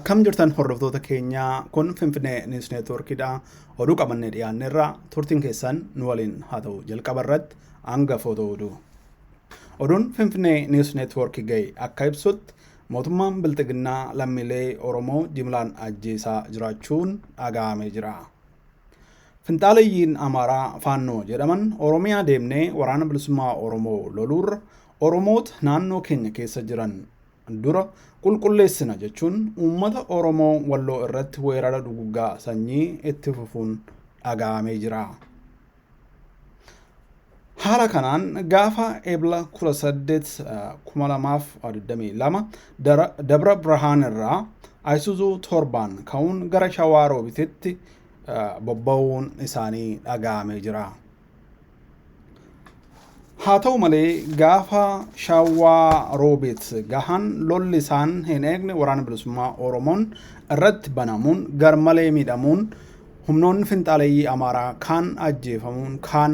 Akkam jirtan hordoftoota keenyaa, kun Finfinnee News Networkidha. Oduu qabannee dhiyaanneerra, turtiin keessan nu waliin haa ta'u. Jalqaba irratti hangafoota oduu. Oduun Finfinnee News Network ga'e akka ibsutti, mootummaan Bilxiginnaa lammiilee Oromoo jimlaan ajjeesaa jiraachuun dhaga'amee jira. Finxaaleyyiin Amaaraa Faannoo jedhaman Oromiyaa deemnee waraana bilisummaa Oromoo loluurra Oromoota naannoo keenya keessa jiran dura qulqulleessina jechuun uummata Oromoo Walloo irratti weerara duguggaa sanyii itti fufuun dhaga'amee jira. Haala kanaan gaafa Ebla 18 2022 Dabra Birhaan irraa Ayisuzuu 7n ka'uun gara Shawaa Roobititti bobba'uun isaanii dhaga'amee jira. Haa ta'u malee, gaafa Shawaa Roobit gahan lolli isaan hin eegne waraana bilisummaa Oromoon irratti banamuun garmalee miidhamuun, humnoonni finxaaleeyyii Amaaraa kaan ajjeefamuun, kaan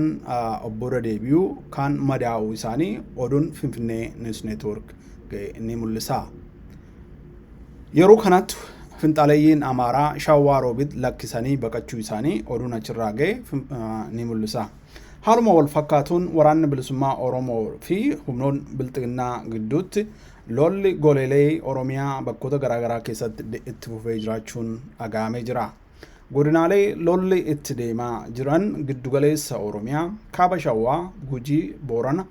obboda deebi'uu, kaan madaa'uu isaanii oduun Finfinnee News Network ni mul'isa. Yeroo kanatti finxaaleeyyiin Amaaraa Shawaa Roobit lakkisanii baqachuu isaanii oduun achirraa ga'e ni mul'isa. Haaluma wal fakkaatuun waraanni bilisummaa Oromoo fi humnoonni bilxiginnaa gidduutti lolli goleelee Oromiyaa bakkoota garaagaraa keessatti itti fufee jiraachuun dhaga'amee jira. Godinaalee lolli itti deemaa jiran giddugaleessa Oromiyaa, Kaaba Shawaa, Gujii, Boorana,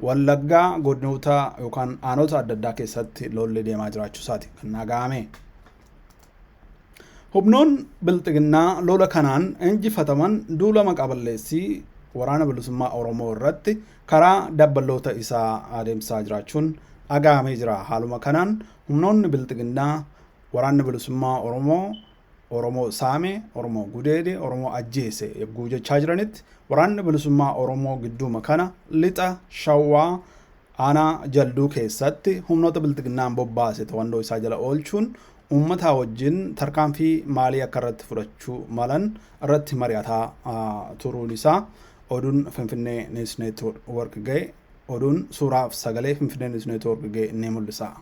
Wallaggaa godinoota yookaan aanota adda addaa keessatti lolli deemaa jiraachuu isaati kan dhaga'ame. Humnoon bilxiginnaa lola kanaan injifataman duula maqaballeessii waraana bilisummaa Oromoo irratti karaa dabballoota isaa adeemsisaa jiraachuun dhaga'amee jira. Haaluma kanaan humnoonni bilxiginnaa waraanni bilisummaa Oromoo Oromoo saame, Oromoo gudeede, Oromoo ajjeese yogguu jechaa jiranitti, waraanni bilisummaa Oromoo gidduuma kana lixa Shawaa aanaa Jalduu keessatti humnoota bilxiginnaan bobbaase to'annoo isaa jala oolchuun uummataa wajjin tarkaanfii maalii akka irratti fudhachuu malan irratti mari'ataa turuun isaa oduun Finfinnee News Network ga'e, oduun suuraaf sagalee Finfinnee News Network ga'e ni mul'isa.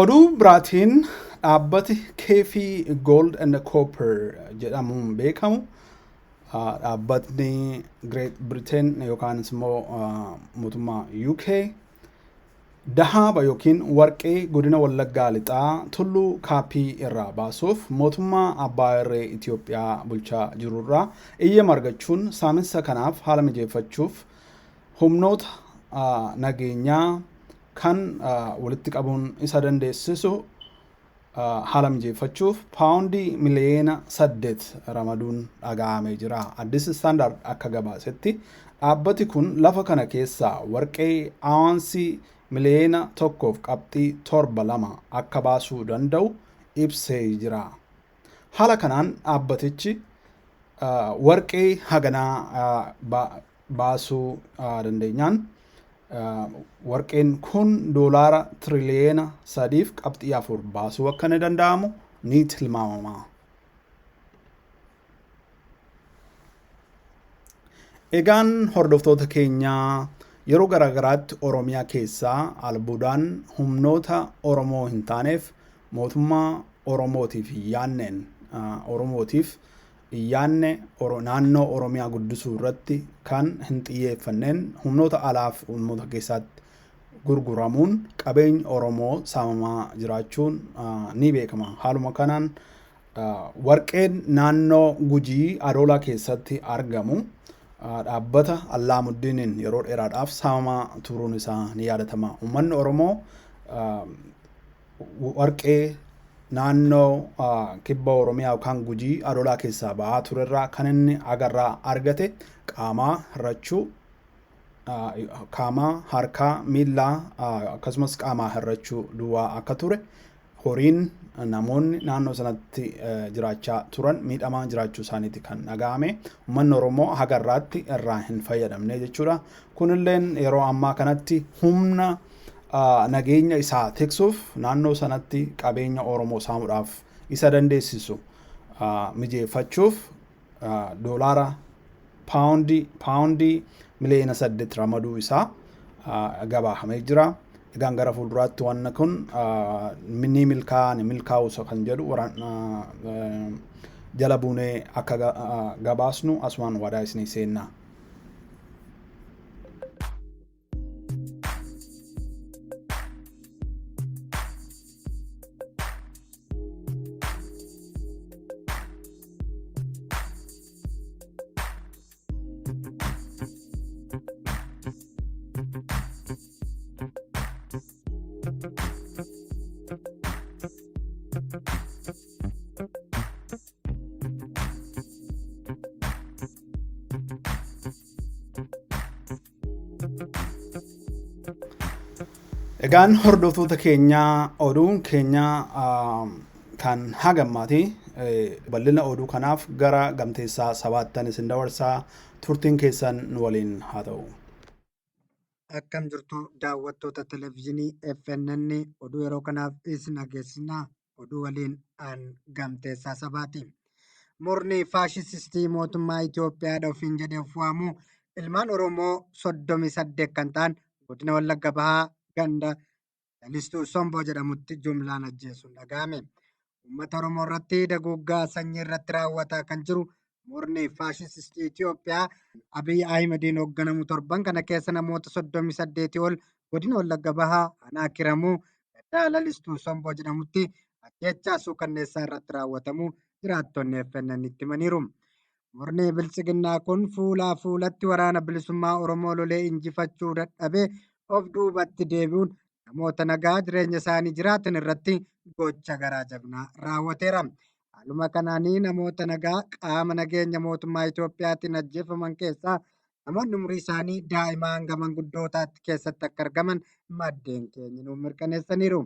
Oduu biraatiin dhaabbati Keefii Gold and Copper jedhamuun beekamu, dhaabbatni Great Britain yookaan immoo mootummaa UK, dahaaba yookiin warqee godina Wallaggaa Lixaa Tulluu Kaappii irraa baasuuf mootummaa abbaa irree Itoophiyaa bulchaa jirurraa eeyyama argachuun saaminsa kanaaf haala mijeeffachuuf humnoota nageenyaa kan walitti qabuun isa dandeessisu haala mijeeffachuuf paawundii miliyoona 8 ramaduun dhaga'amee jira. Addis Standard akka gabaasetti, dhaabbati kun lafa kana keessaa warqee awaansii miliyoona 1.72 akka baasuu danda'u ibsee jira. Haala kanaan dhaabbatichi warqee haganaa baasuu dandeenyaan, warqeen kun doolaara tiriliyeena 3.4 baasuu akka inni danda'amu ni tilmaamama. Egaan hordoftoota keenyaa, yeroo garaagaraatti Oromiyaa keessaa albuudaan humnoota Oromoo hin taaneef mootummaa Oromootiif hin yaanneen, Oromootiif hin yaanne, naannoo Oromiyaa guddisuu irratti kan hin xiyyeeffanneen humnoota alaaf humnoota keessaatti gurguramuun qabeenyi Oromoo saamamaa jiraachuun ni beekama. Haaluma kanaan warqeen naannoo Gujii Adoolaa keessatti argamu dhaabbata Allaamuddiiniin yeroo dheeraadhaaf saamamaa turuun isaa ni yaadatama. Uummanni Oromoo warqee naannoo kibba Oromiyaa yookaan Gujii Adoolaa keessaa ba'aa turerraa kan inni agarraa argate qaamaa hir'achuu, qaamaa, harkaa, miillaa akkasumas qaamaa hir'achuu duwwaa akka ture horiin namoonni naannoo sanatti jiraachaa turan miidhamaa jiraachuu isaaniiti kan dhaga'ame. Uummanni Oromoo haga irraatti irraa hin fayyadamne jechuudha. Kunilleen yeroo ammaa kanatti humna nageenya isaa tiksuuf naannoo sanatti qabeenya Oromoo saamuudhaaf isa dandeessisu mijeeffachuuf doolaara paawundii miliyoona 8 ramaduu isaa gabaahamee jira. Egaan gara fuulduraatti wanni kun ni milkaa'a ni milkaa'u kan jedhu jala buunee akka gabaasnu asumaan waadaa isinii seenna. Egaan hordoftoota keenyaa, oduun keenya kan hagammaati. Bal'ina oduu kanaaf gara Gamteessaa Sabaattan isin dabarsaa, turtiin keessan nu waliin haa ta'u. Akkam jirtu daawwattoota televezyiinii FNN? Oduu yeroo kanaaf isin dhageessisna. Oduu waliin aan Gamteessaa Sabaati. Murni faashisistii mootummaa Itoophiyaadha ofiin jedhee of waamu ilmaan Oromoo 38 kan ta'an godina Wallagga Bahaa ganda Lalistuu Somboo jedhamutti jumlaan ajjeesuun dhaga'ame. Uummata Oromoo irratti daguuggaa sanyii irratti raawwataa kan jiru murni faashisistii Itoophiyaa Abiy Ahimediin hoogganamu torban kana keessa namoota 38 ol godina Wallagga Bahaa aanaa Kiramuu ganda Lalistuu Somboo jedhamutti ajjeechaa suukanneessaa irratti raawwatamu jiraattonni FNN itti himaniiru. Murni biltsiginnaa kun fuulaa fuulatti waraana bilisummaa Oromoo lolee injifachuu dadhabee of duubatti deebi'uun namoota nagaa jireenya isaanii jiraatan irratti gocha garaa jabinaa raawwateera. Haaluma kanaanii namoota nagaa qaama nageenya mootummaa Itoophiyaatiin ajjeefaman keessaa namoonni umurii isaanii daa'ima hanga manguddootaatti keessatti akka argaman maddeen keenya nuuf mirkaneessaniiru.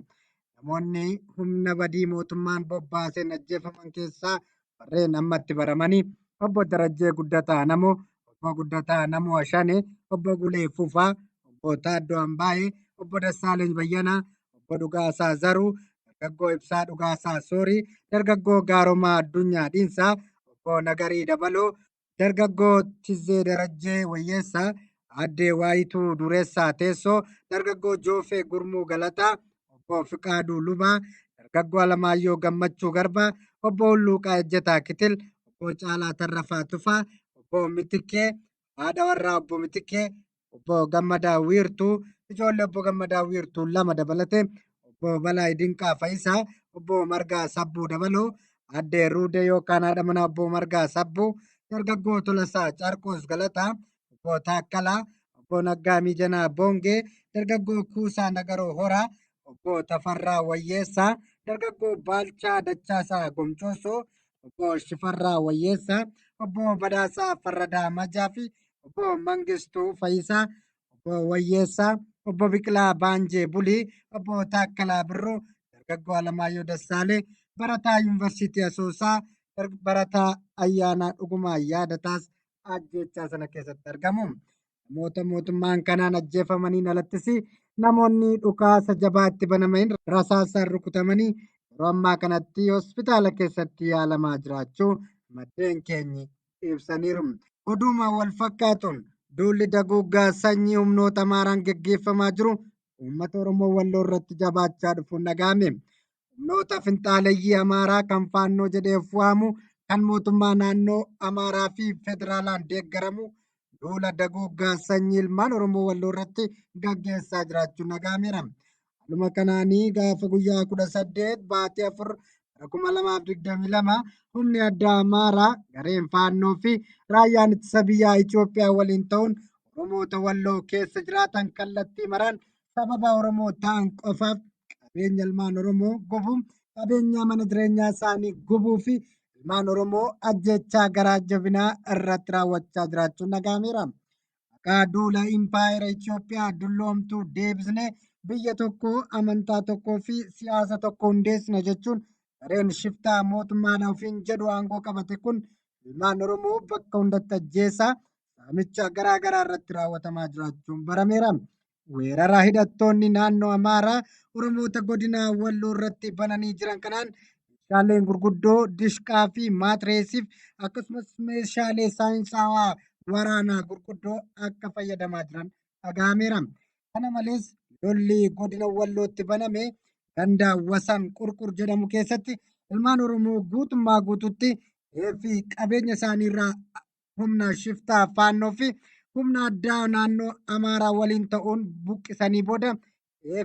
Namoonni humna badii mootummaan bobbaaseen ajjeefaman keessaa warreen ammatti baramanii obbo Darajjee Guddataa Namoo, obbo Guddataa Namoo Ashanee, obbo Gulee Fufaa, obbo Taaddoo Ambaayee, obbo Dassaaleny Bayyanaa, obbo Dhugaasaa Zaruu, dargaggoo Ibsaa Dhugaasaa Soorii, dargaggoo Gaaromaa Addunyaa Dhiinsaa, obbo Nagarii Dabaloo, dargaggoo Tizzee Darajjee Wayyeessaa, aaddee Waayituu Dureessaa Teessoo, dargaggoo Joofee Gurmuu Galataa, obbo Fiqaaduu Lubaa, dargaggoo Alamaayyoo Gammachuu Garbaa, obbo Hulluuqaa Ejjetaa Kitil, obbo Caalaa Tarrafaa Tufaa, obbo Mitikkee, haadha warraa obbo Mitikkee, obbo Gammadaa Wiirtuu, ijoollee obbo Gammadaa Wiirtuu lama dabalatee obbo Balaay Dinqaa Fayisaa, obbo Margaa Sabbuu Dabaloo, aaddee Ruudee yookaan haadha manaa obbo Margaa Sabbuu, dargaggoo Tolasaa Carqoos Galataa, obbo Taakkalaa, obbo Naggaa Miijanaa Boongee, dargaggoo Kuusaa Nagaroo Horaa, obbo Tafarraa Wayyeessaa, dargaggoo Baalchaa Dachaasaa Gomcoosoo, obbo Shifarraa Wayyeessaa, obbo Badhaasaa Farradaa Majaa fi obbo Mangistuu Fayisaa, obbo Wayyeessaa, obbo Biqilaa Baanjee Bulii, obbo Taakkalaa Birruu, dargaggoo Alamaayyoo Dassaalee, barataa Yuunivarsiitii Asoosaa, barataa Ayyaanaa Dhugumaa Yaadataas ajjeechaa sana keessatti argamu. Namoota mootummaan kanaan ajjeefamaniin alattis namoonni dhukaasa jabaa itti banamaniin rasaasaan rukutamanii yeroo ammaa kanatti hospitaala keessatti yaalamaa jiraachuu maddeen keenyi ibsaniiru. Oduma wal fakkaatuun duulli daguuggaa sanyii humnoota Amaaraan geggeeffamaa jiru uummata Oromoo Walloo irratti jabaachaa dhufuun dhaga'ame. Humnoota finxaaleyyii Amaaraa kan Faannoo jedhee of waamu kan mootummaa naannoo Amaaraa fi federaalaan deeggaramu duula daguuggaa sanyii ilmaan Oromoo Walloo irratti gaggeessaa jiraachuun dhaga'ameera. Haaluma kanaanii gaafa guyyaa 18 baatii 4 bara 2022 humni addaa Amaaraa gareen Faannoo fi raayyaan ittisa biyyaa Itoophiyaa waliin ta'uun Oromoota Walloo keessa jiraatan kallattii maraan sababa Oromoo ta'an qofaaf qabeenya ilmaan Oromoo gubuu, qabeenya mana jireenyaa isaanii gubuu fi ilmaan Oromoo ajjeechaa garaa jabinaa irratti raawwachaa jiraachuun dhaga'ameera. Maqaa duula impaayera Itoophiyaa dulloomtuu deebisnee biyya tokko, amantaa tokkoo fi siyaasa tokko hundeessina jechuun gareen shiftaa mootummaadha ofiin jedhu aangoo qabate kun ilmaan Oromoo bakka hundatti ajjeesaa saamicha garaa garaa irratti raawwatamaa jiraachuun barameera. Weerara hidhattoonni naannoo Amaaraa Oromoota godina Walloo irratti bananii jiran kanaan meeshaaleen gurguddoo dishqaa fi maatireesiif akkasumas meeshaalee saayinsaawaa waraanaa gurguddoo akka fayyadamaa jiran dhaga'ameera. Kana malees lolli godina Wallootti baname ganda Wasan Qurqur jedhamu keessatti ilmaan Oromoo guutummaa guututti fi qabeenya isaanii irraa humna shiftaa faannoo fi humna addaa naannoo Amaaraa waliin ta'uun buqqisanii booda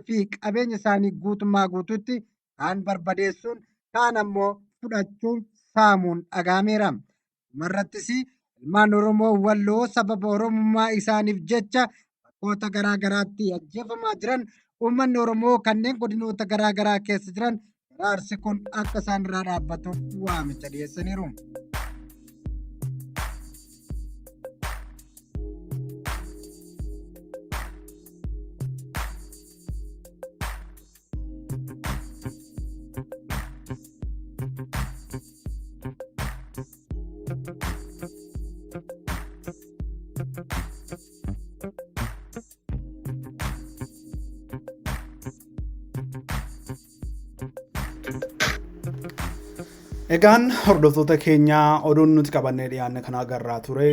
fi qabeenya isaanii guutummaa guutuutti kaan barbadeessuun kaan ammoo fudhachuun saamuun dhaga'ameera. Dhumarrattis ilmaan Oromoo Walloo sababa Oromummaa isaaniif jecha bakkoota garaa garaatti ajjeefamaa jiran uummanni Oromoo kanneen godinoota garaa garaa keessa jiran hiraarsi kun akka isaan irraa dhaabbatuuf waamicha dhiyeessaniiru. Egaan hordoftoota keenyaa, oduun nuti qabannee dhiyaanne kana agarraa ture.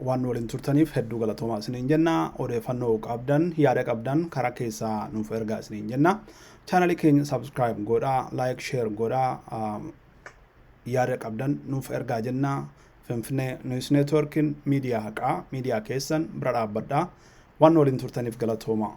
Waan nu waliin turtaniif hedduu galatoomaa isiniin jenna. Odeeffannoo qabdan, yaada qabdan karaa keessaa nuuf ergaa isiniin jenna. Chaanalii keenya subscribe godhaa, like, share godhaa, yaada qabdan nuuf ergaa jenna. Finfinnee News Networkin miidiyaa haqaa, miidiyaa keessan bira dhaabbadhaa. Waan nu waliin turtaniif galatoomaa.